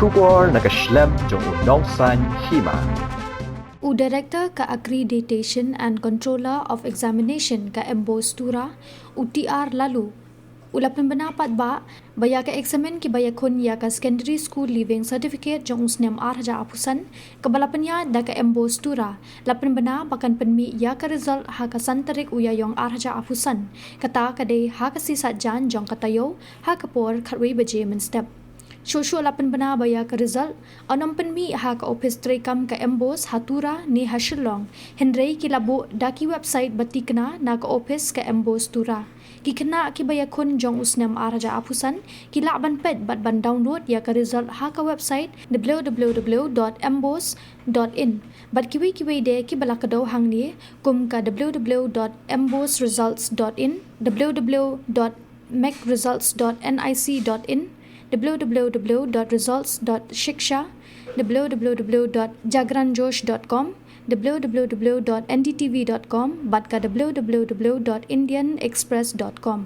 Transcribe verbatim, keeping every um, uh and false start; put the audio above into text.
Khubor na ka shlem jong u nongsaiñ hima. U Director ka Accreditation and Controller of Examination ka MBOSE Tura, u T R Lalu, u la pynbna pat ba ba ïa ka eksamin kiba ïakhun ïa ka Secondary School Leaving Certificate jong u snem ar hajar arphew san, kaba la pynïaid da ka MBOSE Tura, la pynbna ba kan pynmih ïa ka result ha ka san tarik u Ïaïong ar hajar arphew san, kata ka dei ha ka sngi Saitjaiñ jong ka taïew, ha ka por khatwei baje mynstep. Shuh shuh la pynbna ba ïa ka result yn ym pynmih ha ka ophis treikam ka MBOSE ha Tura ne ha Shillong, hynrei ki la buh da ki website ba tikna na ka ophis ka MBOSE Tura. Ki khynnah kiba ïakhun jong u snem ar hajar arphew san ki lah ban peit bad ban download ïa ka result ha ka website w w w dot mbose dot in. Bad kiwei kiwei de kiba la kdew hangne, kum ka w w w dot mbose results dot in, w w w dot mec results dot nic dot in, w w w dot results dot shiksha, w w w dot jagran josh dot com, w w w dot n d t v dot com, bad ka w w w dot indian express dot com.